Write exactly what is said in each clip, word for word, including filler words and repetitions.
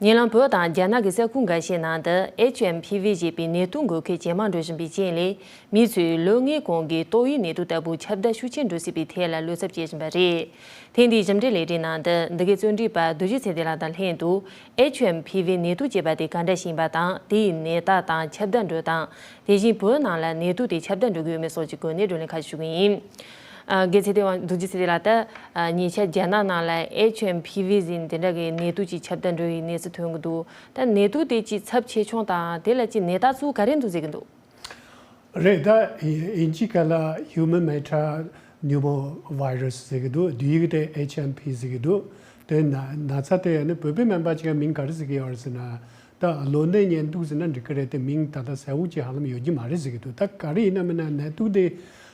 ཉེ་ལམ་བོད་དང་རྒྱ་ནག་གི་ས་ཁུལ་འགའ་ཤས་ནང་དུ་ཨེཆ་ཨེམ་ཕི་ཝི་ཞེས་པའི་ནད་དུག་འགོས་མཁན་ཇེ་མང་འགྲོ་བཞིན་པའི་རྐྱེན་ལས། མི་ཚོས་ལོ་ལྔའི་གོང་གི་ཏོག་དབྱིབས་ནད་དུག་ལྟ་བུ་ཁྱབ་གདལ་ཤུགས་ཆེན་འགྲོ་སྲིད་པའི་ཐད་ལ་བློ་འཚབ་བྱེད་བཞིན་པ་རེད། ཐེངས་འདིའི་ཞིབ་འབྲི་ལས་རིམ་ནང་དུ་འདི་གའི་རྩོམ་སྒྲིག་པ་རྡོ་རྗེ་ཚེ་བརྟན་ལགས་དང་ལྷན་དུ། ཨེཆ་ཨེམ་ཕི་ཝི་ནད་དུག་ཅེས་པ་དེ་ག་འདྲ་ཞིག་ཡིན་པ་དང་། དེའི་ནད་རྟགས་དང་ཁྱབ་གདལ་འགྲོས་དང་། དེ་བཞིན་བོད་ནང་ལ་ནད་དུག་དེ་ཁྱབ་གདལ་འགྲོ་གི་ཡོད་མེད་སོགས་ཀྱི་སྒོ་ནས་བགྲོ་གླེང་ཁ་ཞུ་གི་ཡིན། ཨ། རྒན་ཚེ་བརྟན་དབང་། རྡོ་རྗེ་ཚེ་བརྟན་ལགས། ད་ཉེ་ཆར་རྒྱ་ནག་ནང་ལ་ཨེཆ་ཨེམ་ཕི་ཝི་ཟེར་དེ་འདྲ་གི་ནད་དུག་ཅིག་ཁྱབ་གདལ་འགྲོ་བའི་གནས་ཚུལ་ཐོན་གྱི་འདུག་ད་ནད་དུག་དེ་ཅིག་ཚབས་ཆེ་ཆུང་དང་། དེ་ལ་ཅིག་ནད་རྟགས་ཚུལ་ག་རེ་འདུག་ཟེར་གྱི་འདུག་རེད། ད་དབྱིན་ཇིའི་སྐད་ལ་Human Metapneumovirus ཟེར་གྱི་འདུག་བོད་ཡིག་དེ་ཨེཆ་ཨེམ་ཕི་ཟེར་གྱི་འདུག་དེ་ན་ན་ཚ་དེ་ནི་བོད་པའི་སྨན་པ་ཅིག་མིང་ག་རེ་ཟེར་གྱི་ཡོད་རེད་ཟེར་ན། ད་གློ་ནད་ཉེན་དུག་ཟེར་ན་འགྲིག་གི་རེད་དེ། མིང་ད་ལྟ་གསལ་བོ་ཅིག་ཧ་ལམ་ཡོད་ཀྱི་མ་རེད་ཟེར་གྱི་འདུག་ད་ག་རེ་ཡིན་ན་མིན་ན་ནད་དུག་དེ་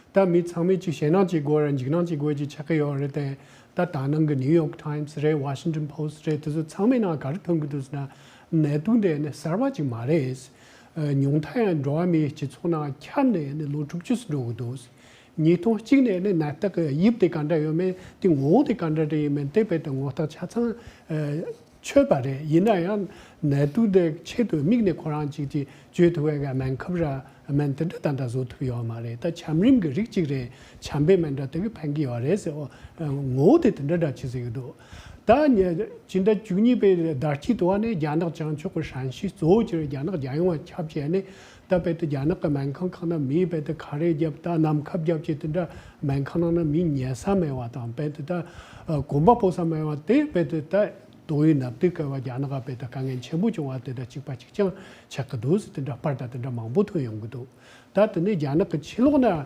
ད་མི་ཚང་མས་ཅིག་ཞེད་སྣང་བྱེད་དགོས་རེད། འཇིགས་སྣང་བྱེད་དགོས་ཅིག་ཆགས་ཀྱི་ཡོད་རེད་དེ། ད་ད་ནང་གི་New York Times རེད། Washington Post རེད། དེ་ཚོ་ཚང་མའི་ནང་ག་རེ་ཐོན་གྱི་འདུག་ཟེར་ན། ནད་དུག་དེ་ནི་གསར་བ་ཅིག་མ་རེད། ཉུང་མཐའ་ཡང་འགྲོ་བ་མིའི་སྤྱི་ཚོགས་ནང་ཁྱབ་ནས་ནི་ལོ་དྲུག་ཅུ་ཙམ་འགྲོ་གི་འདུག་ཉིས་སྟོང་གཅིག་ནས་ནི་ནད་རྟགས་ཀྱི་དབྱིབས་དེ་ག་འདྲ་ཡོད་མེད། དེ་ངོ་བོ་དེ་ག་འདྲ་འདྲ་ཡིན་མིན་དེ་རྦད་དེ་ངོ་རྟགས་ཆ་ཚང་ཆོད་པ་རེད། ཡིན་ན་ཡང་ནད་དུག་དེ་ཆེད་དུ་དམིགས་ནས་ཁོ་རང་ཅིག་ཅིག་བཅོས་ཐུབ་པའི་སྨན་ཁབ་ར་སྨན་དེ་འདྲ་ད་ལྟ་བཟོ་ཐུབ་ཡོད་མ་རེད། ད་ཆམ་རིམས་ཀྱི་རིགས་གཅིག་རེད། ཆམ་པའི་སྨན་འདྲ་དེ་གིས་ཕན་གྱི་ཡོད་རེད་ཟེར། ངོ་བོ་དེ་དེ་འདྲ་འདྲ་ཅིག་ཟེར་གྱི་འདུག་ད་ཉེ་སྤྱི་ཟླ་བཅུ་གཉིས་པའི་ཟླ་དཀྱིལ་དུ་བ་ནས་རྒྱ་ནག་བྱང་ཕྱོགས་ཀྱི་ཧྲན་ཤི་གཙོ་བོ་གྱུར་རྒྱ་ནག་རྒྱལ་ཡོངས་ལ་ཁྱབ་བྱས་ནས། ད་རྦད་དེ་རྒྱ་ནག་གི་སྨན་ཁང་ཁག་ན་མིས་རྦད་དེ་ཁ་རས་བརྒྱབ། ད་གནམ་ཁབ་བརྒྱབ་བྱས་དེ་འདྲ་སྨན་ཁང་ནང་ན་མི་ཉལ་ས་མེད་པ་དང་། རྦད་དེ་ད་གོམ་པ་སྤོ་ས་མེད་པ་དེ། རྦད་དེ་ད་ཏོག་དབྱིབས་ནད་དུག་གིས་རྒྱ་ནག་རྦད་དེ་དཀའ་ངལ་ཆེན་པོ་བྱུང་བ་དེ་འདྲ་གཅིག་པ་གཅིག་རྐྱང་ཆགས་ཀྱི་འདུག་ཟེར། དེ་འདྲ་པར་དང་དེ་འདྲ་མང་པོ་ཐོན་ཡོང་གི་འདུག་ད་དེ་ནས་རྒྱ་ནག་གི་ཕྱི་ལོགས་ན་ཨ་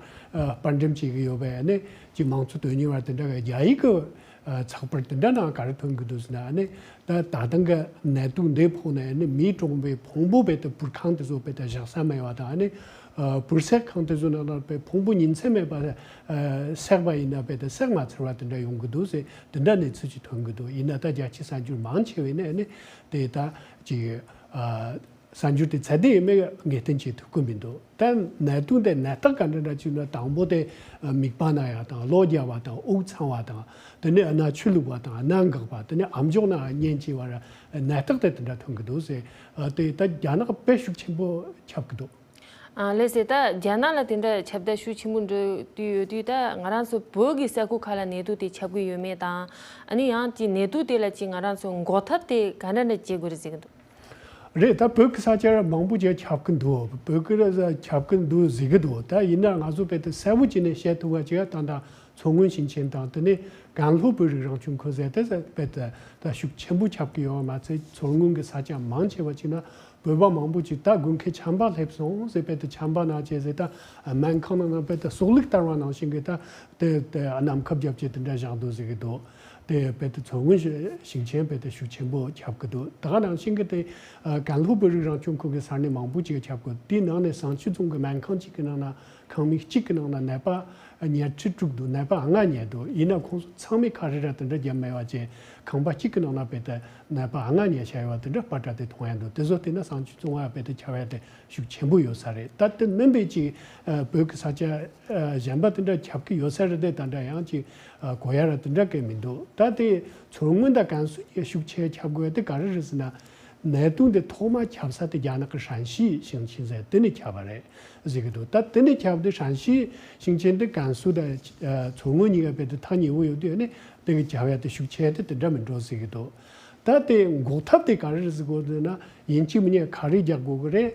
པར་འགྲེམས་བྱེད་ཀྱི་ཡོད་པའི་ནི་ཅིག་མང་གཙོ་དོན་གཉེར་བ་དེ་འདྲ་གི་རྒྱ་ཡིག་གི་ཨ་ཚགས་པར་དེ་འདྲ་ནང་ག་རེ་ཐོན་གྱི་འདུག་ཟེར་ན། ཨ་ནི་ད་ད་ཐེངས་ཀྱི་ནད་དུག་འདི་ཕོག་ནས་ནི་མིས་བཀྲོངས་པའི་ཕུང་པོ་རྦད་དེ་བུར་ཁང་དེ་ཚོ་རྦད་དེ་བཞག་ས་མེད་པ་དང་། ཨ་ནི་ཨ་བུར་སའི་ཁང་དེ་ཚོ་ནང་ལ་རྦད་ཕུང་པོ་ཉིན་མཚན་མེད་པར་ཨ་བསྲེགས་པ་ཡིན་ན་རྦད་དེ་བསྲེགས་མ་ཚར་བ་དེ་འདྲ་ཡོང་གི་འདུག་ཟེར། དེ་འདྲ་གནས་ཚུལ་ཅིག་ཐོན་གྱི་འདུག་ཡིན་ན་ད་རྒྱལ་སྤྱིའི་གསར་འགྱུར་མང་ཆེ་བས་ནི་ཨ་ནི་དེ་ད་ཅིག་ཨ། གསར་འགྱུར་དེ་ཚད་ལྡན་ཡིན་མིན་ངེས་གཏན་བྱེད་ཐུབ་ཀྱི་མི་འདུག་ད་ནད་དུག་དེ་ནད་རྟགས་ག་འདྲ་འདྲ་ཅིག་ན། དང་པོ་དེ་མིད་པ་ན་ཡ་དང་། གློ་རྒྱག་པ་དང་། དབུགས་འཚང་བ་དང་། དེ་ནས་སྣ་ཆུ་བླུགས་པ་དང་། སྣ་འགག་པ། དེ་ནས་ཨམ་ཅོག་ན་གཉན་སྐྱེ་བ་ར། ནད་རྟགས་དེ་དེ་འདྲ་ཐོན་གྱི་འདུག་ཟེར། དེ་ད་རྒྱ་ནག་དཔེ་ཤུགས་ཆེན་པོ་ཁྱབ་ཀྱི་འདུག་ཨ་ལགས་སེ། ད་རྒྱ་ནག་ལ་དེ་འདྲ་ཁྱབ་གདལ་ཤུགས་ཆེན་པོ་འགྲོ་དུས་ཡོད་དུས། ད་ང་རང་ཚོ་བོད་ཀྱི་ས་ཁུལ་ཁག་ལ་ནད་དུག་དེ་ཁྱབ་ཀྱི་ཡོད་མེད་དང་། ཨ་ནི་ཡང་ཅིག་ནད་དུག་དེ་ལ་ཅིག་ང་རང་ཚོ་འགོག་ཐབས་དེ་ག་འདྲ་འདྲ་བྱེད་དགོས་རེད་ཟེར་གྱི་འདུག་རེད། ད་བོད་ཀྱི་ས་ཆ་མང་པོ་ཅིག་ཁྱབ་ཀྱི་འདུག་བོད་ཀྱི་ཁྱབ་ཀྱི་འདུག་ཟེར་གྱི་འདུག་ད་ཡིན་ན་ང་ཚོ་རྦད་དེ་གསལ་པོ་བྱས་ནས་བཤད་ཐུབ་པ་ཅིག་ད་ལྟ་མཚོ་སྔོན་ཞིང་ཆེན་དང་། དེ་ནས་ཀན་ལྷོ་བོད་རིགས་རང་སྐྱོང་ཁུལ་ཟེར་དེ་རྦད་དེ་ད་ཤུགས་ཆེན་པོ་ཁྱབ་ཀྱི་ཡོད་པ་མ་ཚད། མཚོ་སྔོན་གྱི་ས་ཆ་མང་ཆེ་བ་ཅིག་ན་བོད་པ་མང་པོ་ཅིག་ད་དགོས་མཁོའི་ཆམ་པ་སླེབས་སོང་ཟེར། རྦད་དེ་ཆམ་པ་ན་བྱས་ཟེར། ད་སྨན་ཁང་ནང་ན་རྦད་དེ་སྲོག་བླུ་བསྟར་བ་ནང་བཞིན་གྱི་ད་དེ་དེ་གནམ་ཁབ་བརྒྱབ་བྱས་དེ་འདྲ་བཞག་འདུག་ཟེར་གྱི་འདུག་དེ་རྦད་དེ་མཚོ་སྔོན་ཞིང་ཆེན་རྦད་དེ་ཤུགས་ཆེན་པོ་ཁྱབ་ཀྱི་འདུག་ད་ག་ནང་བཞིན་གྱི་དེ་ཨ་ཀན་ལྷོ་བོད་རིགས་རང་སྐྱོང་ཁུལ་གྱི་ས་གནས་མང་པོ་ཅིག་ཁྱབ་ཀྱི། དེའི་ནང་ནས་བྱང་ཆུབ་རྫོང་གི་སྨན་ཁང་གཅིག་གི་ནང་ན་ཁང་མིག་གཅིག་གི་ནང་ན་ནད་པ་ཉི་ཁྲི་དྲུག་འདུག་ནད་པ་ལྔ་ཉལ་འདུག་ཡིན་ན་ཁོང་ཚོ་ཚང་མས་ཁ་རས་ར་དེ་འདྲ་བརྒྱབ་མེད་པ་བྱས། ཁང་པ་གཅིག་གི་ནང་ན་རྦད་དེ་ནད་པ་ལྔ་ཉལ་བཞག་ཡོད་པ་དེ་འདྲ་པར་འདྲ་དེ་མཐོང་ཡ་འདུག་དེ་ཚོ་བལྟས་ན་བྱང་ཆུབ་རྫོང་ལ་རྦད་དེ་ཁྱབ་ཡ་དེ་ཤུགས་ཆེན་པོ་ཡོད་ས་རེད། ད་དེ་མིན་པའི་ཅིག་ཨ་བོད་ཀྱི་ས་ཆ་ཨ་གཞན་པ་དེ་འདྲ་ཁྱབ་ཀྱི་ཡོད་ས་རེད་དེ། ད་འདྲ་ཡང་ཅིག་ཨ་གོ་ཡ་ར་དེ་འདྲ་གང་མི་འདུག་ད་དེ་མཚོ་སྔོན་དང་ཀན་སུའུ་ཡི་ཤུགས་ཆེ་ཁྱབ་དགོས་དེ་ག་རེ་རེད་ཟེར་ན། ནད་དུག་འདི་ཐོག་མ་ཁྱབ་ས་དེ་རྒྱ་ནག་གི་ཧྲན་ཤི་ཞིང་ཆེན་ཟེར་དེ་ནས་ཁྱབ་པ་རེད་ཟེར་གྱི་འདུག་ད་དེ་ནས་ཁྱབ་དེ་ཧྲན་ཤི་ཞིང་ཆེན་དེ་ཀན་སུའུ་དང་ཨ་མཚོ་སྔོན་གཉིས་ཀ་རྦད་དེ་ཐག་ཉེ་བོ་ཡོད་དུས་ནས་དེ་གི་ཁྱབ་ཡ་དེ་ཤུགས་ཆེ་དེ་དེ་འདྲ་མི་འགྲོ་ཟེར་གྱི་འདུག་ད་དེ་འགོག་ཐབས་དེ་ག་རེ་རེད་ཟེར་དགོས་འདུག་ན། ཡིན་གཅིག་མིན་གཉིས་ཁ་རས་རྒྱག་དགོས་ཀྱི་རེད།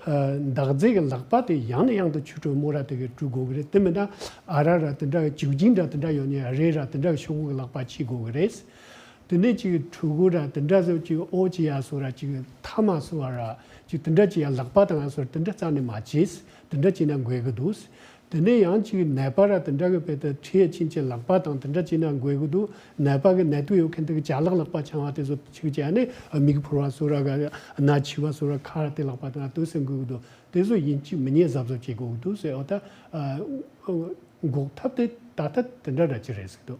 ཨ་འདག་རྫས་ཀྱི་ལག་པ་དེ་ཡང་ནས་ཡང་དུ་ཆུ་དྲོན་མོ་ར་དེ་གི་བཀྲུ་དགོས་ཀྱི་རེད། དེ་མིན་ན་ཨ་རག་ར་དེ་འདྲ་གི་བྱུག་སྦྱིན་འདྲ་དེ་འདྲ་ཡོད་ནས་རས་ར་དེ་འདྲ་གི་ཤོག་གུ་གི་ལག་པ་ཕྱིས་དགོས་ཀྱི་རེད། དེ་ནས་ཅིག་ཕྲུ་གུ་ར་དེ་འདྲ་ཚོ་ཅིག་འོ་ཅི་ཡ་སོ་ར་ཅིག་ཐ་མ་སོ་བ་ར་ཅིག་དེ་འདྲ་ཅིག་ཡ་ལག་པ་དང་ཡ་སོ་ར་དེ་འདྲ་རྩ་ནས་མ་བྱེད། དེ་འདྲ་བྱས་ན་འགོས་ཀྱི་འདུག་དེ་ནས་ཡང་ཅིག་ནད་པ་ར་དེ་འདྲ་གི་རྦད་དེ་ཁྲིད་ཕྱིན་ཆད་ལག་པ་དང་དེ་འདྲ་བྱས་ན་འགོས་ཀྱི་འདུག་ནད་པ་གི་ནད་དུག་ཡོད་མཁན་དེ་གི་ཅ་ལག་ལག་པ་འཆང་བ་དེ་ཚོ་ཅིག་བྱས་ནས་མིག་ཕུར་བ་སོ་ར་ག་སྣ་འཆི་བ་སོ་ར་ཁ་ར་དེ་ལག་པ་དང་དུ་སེ་འགོས་ཀྱི་འདུག་དེ་ཚོ་ཡིན་གཅིག་མིན་གཉིས་གཟབ་གཟབ་བྱེད་དགོས་ཀྱི་འདུག་ཟེར། འོ་ད་འགོག་ཐབས་དེ་ད་ལྟ་དེ་འདྲ་འདྲ་ཅིག་རེད་ཟེར་འདུག་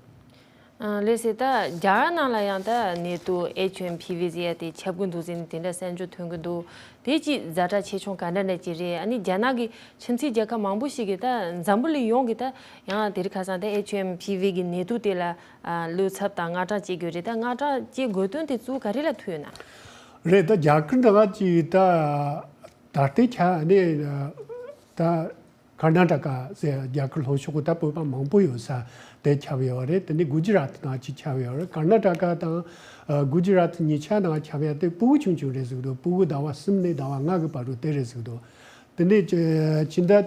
ཨ་ལགས་སེ། ད་རྒྱ་གར་ནང་ལ་ཡང་ད་ནད་དུག་ཨེཆ་ཨེམ་ཕི་ཝི་ཟེར་ཡ་དེ་ཁྱབ་ཀྱི་འདུག་ཟེར་ནས་དེ་འདྲ་གསར་འགྱུར་ཐོན་གྱི་འདུག་དེ་ཅིག་ཛ་དྲག་ཆེ་ཆུང་ག་འདྲ་འདྲ་ཅིག་རེད། ཨ་ནི་རྒྱ་ནག་གི་ཁྱིམ་མཚེས་རྒྱལ་ཁབ་མང་པོ་ཞིག་གིས་ད་འཛམ་བུ་གླིང་ཡོངས་ཀྱིས་ད་ཡང་དེ་རིང་ཁ་སང་ད་ཨེཆ་ཨེམ་ཕི་ཝི་གི་ནད་དུག་དེ་ལ་ཨ་བློ་འཚབ་དང་དངངས་སྐྲག་སྐྱེ་དགོས་རེད། ད་དངངས་སྐྲག་སྐྱེ་དགོས་དོན་དེ་གཙོ་བོ་ག་རེ་ལ་ཐུག་ཡོད་ན། རེད། ད་རྒྱ་གར་ནང་ཅིག་ད་ད་ལྟའི་ཆ་ནས་ད་ཀར་ན་ཊ་ཀ་ཟེར་རྒྱ་གར་ལྷོ་ཕྱོགས་ཀྱི་ད་བོད་པ་མང་པོ་ཡོད་ས་དེ་ཁྱབ་ཡོད་རེད། དེ་ནས་གུ་ཇི་རཱ་ཏི་ནང་ཅིག་ཁྱབ་ཡོད་རེད། ཀར་ན་ཊ་ཀ་དང་ཨ་གུ་ཇི་རཱ་ཏི་གཉིས་ཆ་ནང་ཁྱབ་ཡ་དེ་ཕྲུ་གུ་ཆུང་ཆུང་རེད་ཟེར་གི་འདུག་ཕྲུ་གུ་ཟླ་བ་གསུམ་ནས་ཟླ་བ་ལྔ་གི་བར་དུ་དེ་རེད་ཟེར་གི་འདུག་དེ་ནས་ཅི་ཅི་འདྲ།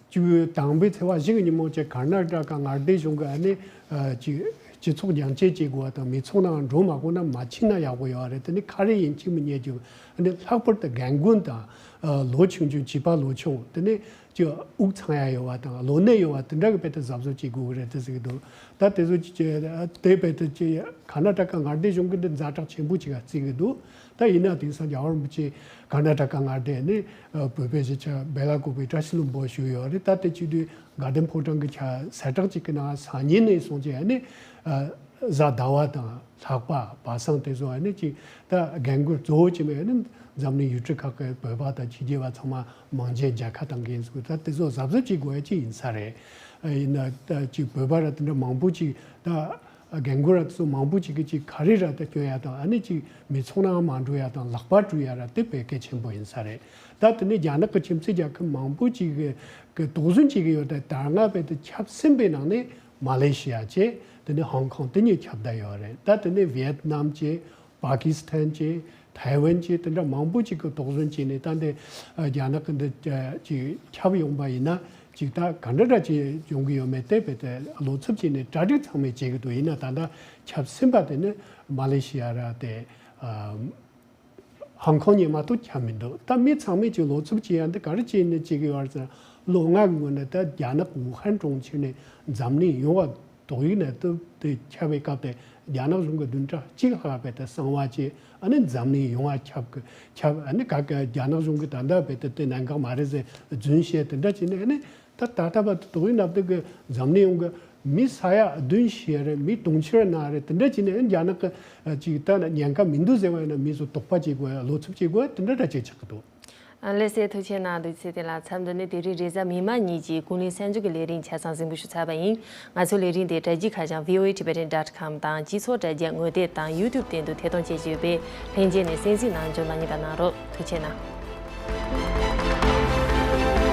བཅུ་དང་པོའི་ཚེས་པ་བཞི་གི་ཉིན་མོ་ཅིག་ཀར་ན་ཊ་ཀ་མངའ་སྡེ་གཞུང་གི་ཨ་ནི་ཨ་ཅིག་སྤྱི་ཚོགས་རྒྱང་བསྐྱེད་བྱེད་དགོས་པ་དང་མི་ཚོགས་ནང་འགྲོ་མ་དགོས་ན་མ་ཕྱིན་ན་ཡག་པོ་ཡོད་རེད། དེ་ནི་ཁ་རས་ཡིན་གཅིག་མིན་གཉིས་ཀྱི་ཨ་ནི་ལྷག་པར་དུ་རྒན་རྒོན་དང་ཨ་ལོ་ཆུང་ཆུང་བྱིས་པ་ལོ་ཆུང་དེ་ནི་ཅིག་དབུགས་འཚང་ཡ་ཡོད་པ་དང་གློ་ནད་ཡོད་པ་དེ་འདྲ་གི་དཔེ་དེ་གཟབ་གཟབ་བྱེད་དགོས་ཀྱི་རེད་དེ་ཟེར་གི་འདུག་ད་དེ་ཚོ་ཅིག་དེ་དཔེ་དེ་ཅིག་ཀར་ན་ཊ་ཀ་མངའ་སྡེ་གཞུང་གི་འདི་ཛ་དྲག་ཆེན་པོ་ཅིག་ག་བརྩི་གི་འདུག་ད་ཡིན་ན་དེང་སང་རྒྱལ་བ་རིན་པོ་ཆེ་ཀར་ན་ཊ་ཀ་མངའ་སྡེ་ནས་ཨ་བོད་པའི་གཞིས་ཆགས་སྦེ་ལ་ཀོ་པའི་བཀྲ་ཤིས་ལྷུན་པོ་བཞུགས་ཡོད་རེད། ད་དེ་བྱེད་དུས་དགའ་ལྡན་ཕོ་བྲང་གི་ཆ་གསལ་བསྒྲགས་ཅིག་གི་ནང་སང་ཉིན་ནས་བཟུང་སྟེ་ཨ་ནི་ཨ་གཟའ་ཟླ་བ་དང་ལྷག་པ་བར་གསུམ་དེ་ཚོ་ཨ་ནི་ཅིག་ད་རྒན་རྒོན་གཙོ་བོ་བྱས་པའི་ཨ་ནི་འཛམ་གླིང་ཡུལ་གྲུ་ཁག་གི་བོད་པ་དང་ཕྱི་རྒྱལ་བ་ཚང་མ་མང་ཇའི་མཇལ་ཁ་གཏོང་མཁན་ཚོ་ད་དེ་ཚོ་གཟབ་གཟབ་བྱེད་དགོས་ཡ་ཅིག་ཡིན་ས་རེད། ཨ་ཡིན་ན་ད་ཅིག་བོད་པ་ར་དེ་འདྲ་མང་པོ་ཅིག་ད། རྒན་རྒོན་ར་དེ་ཚོ་མང་པོ་ཅིག་གིས་ཅིག་ག་རེ་ར་དེ་སྐྱོན་ཡ་དང་ཨ་ནི་ཅིག་མི་ཚོགས་ནང་མ་འགྲོ་ཡ་དང་ལག་པ་བཀྲུ་ཡ་ར་དེ་དཔེ་གལ་ཆེན་པོ་ཡིན་ས་རེད། ད་དེ་ནས་རྒྱ་ནག་གི་ཁྱིམ་མཚེས་རྒྱལ་ཁབ་མང་པོ་ཅིག་གི་གི་དོགས་ཟོན་བྱེད་ཀྱི་ཡོད། ད་ད་སྔ་བས་དེ་ཁྱབ་ཟིན་པའི་ནང་ནས་མ་ལེ་ཤི་ཡ་བྱས་དེ་ནས་ཧོང་ཀོང་དེ་གཉིས་ཁྱབ་བསྡད་ཡོད་རེད། ད་དེ་ནས་ཝི་ཡེད་ནམ་བྱས། པ་ཀི་སི་ཐན་བྱས། ཐའེ་ཝན་བྱས། དེ་འདྲ་མང་པོ་ཅིག་གིས་དོགས་ཟོན་བྱས་ནས་ད་འདི་ཨ་རྒྱ་ནག་གི་འདི་ཨ་ཅིག་ཁྱབ་ཡོང་པ་ཡིན་ན་ཅིག་ད་ག་འདྲ་འདྲ་ཅིག་ཡོང་གི་ཡོད་མེད་དེ་བས་དེ་བློ་འཚབ་བྱས་ནས་གྲ་སྒྲིག་ཚང་མས་བྱེད་ཀྱི་འདུག་ཡིན་ན་ད་ལྟ་ཁྱབ་ཟིན་པ་དེ་ནི་མ་ལེ་ཤི་ཡ་ར་དེ་ཨ་ཧོང་ཀོང་གཉིས་མ་གཏོགས་ཁྱབ་མི་འདུག་ད་མི་ཚང་མས་ཅིག་བློ་འཚབ་བྱེད་ཡ་འདི་ག་རེ་བྱས་ནས་བྱེད་ཀྱི་ཡོད་རེད་ཟེར་ན་ལོ་ལྔ་གི་སྔོན་ནས་ད་རྒྱ་ནག་ཝུ་ཧན་གྲོང་ཁྱེར་ནས་འཛམ་གླིང་ཡོངས་ལ། ཏོག་དབྱིབས་ནད་དུག་དེ་ཁྱབ་པའི་སྐབས་དེ་རྒྱ་ནག་གཞུང་གི་བདུན་ཕྲག་གཅིག་ལྷག་པའི་དེ་གསང་བ་བྱས། ཨ་ནི་འཛམ་གླིང་ཡོངས་ལ་ཁྱབ་གི་ཁྱབ། ཨ་ནི་ག་ག་རྒྱ་ནག་གཞུང་གི་ད་ལྟ་བའི་དེ་དེ་གནད་འགག་མ་རེད་ཟེར་རྫུན་བཤད་དེ་འདྲ་བྱས་ནས། ཨ་ནི་ད་ད་ལྟ་བར་དུ་ཏོག་དབྱིབས་ནད་དུག་གི་འཛམ་གླིང་ཡོངས་ཀྱི་མི་ས་ཡ་བདུན་ཤི་ཡ་རེད། མི་དུང་ཕྱུར་ན་རེད། དེ་འདྲ་བྱས་ནས་ཨ་ནི་རྒྱ་ནག་གི་ཅིག་ད་ཉེན་ཁ་མི་འདུག་ཟེར་བ་ཡིན་ན་མི་ཚོ་དོགས་པ་བྱེད་དགོས། བློ་འཚབ་བྱེད་དགོས། དེ་འདྲ་འདྲ་བྱེད་ཆགས་ཀྱི་འདུག་ལགས་སོ། ཐུགས་རྗེ་གནང་། དུས་ཚོད་དེ་ལ་མཚམས་འདི་ནས་དེ་རིང་རེས་གཟའ་མིག་དམར་ཉིན་གྱི་ཀུན་གླེང་གསར་འགྱུར་གྱི་ལས་རིམ་ཆ་ཚང་གཟིགས་འབུལ་ཞུ་ཚར་བ་ཡིན། ང་ཚོའི་ལས་རིམ་དེ་དྲ་རྒྱའི་ཁ་བྱང་བྷི་ཨོ་ཨེ་ཊི་བེ་ཊན་ཌོཊ་ཀོམ་དང་སྤྱི་ཚོགས་དྲ་རྒྱ་ངོ་དེབ་དང་ཡུ་ཊུབ་སྟེང་དུ་ཐད་གཏོང་བྱེད་ཀྱི་ཡོད་པས་ལྷན་རྒྱས་ནས་གསན་གཟིགས་གནང་འཇོན་མ་ཉེས་པ་གནང་རོགས། ཐུགས་རྗེ་གནང་།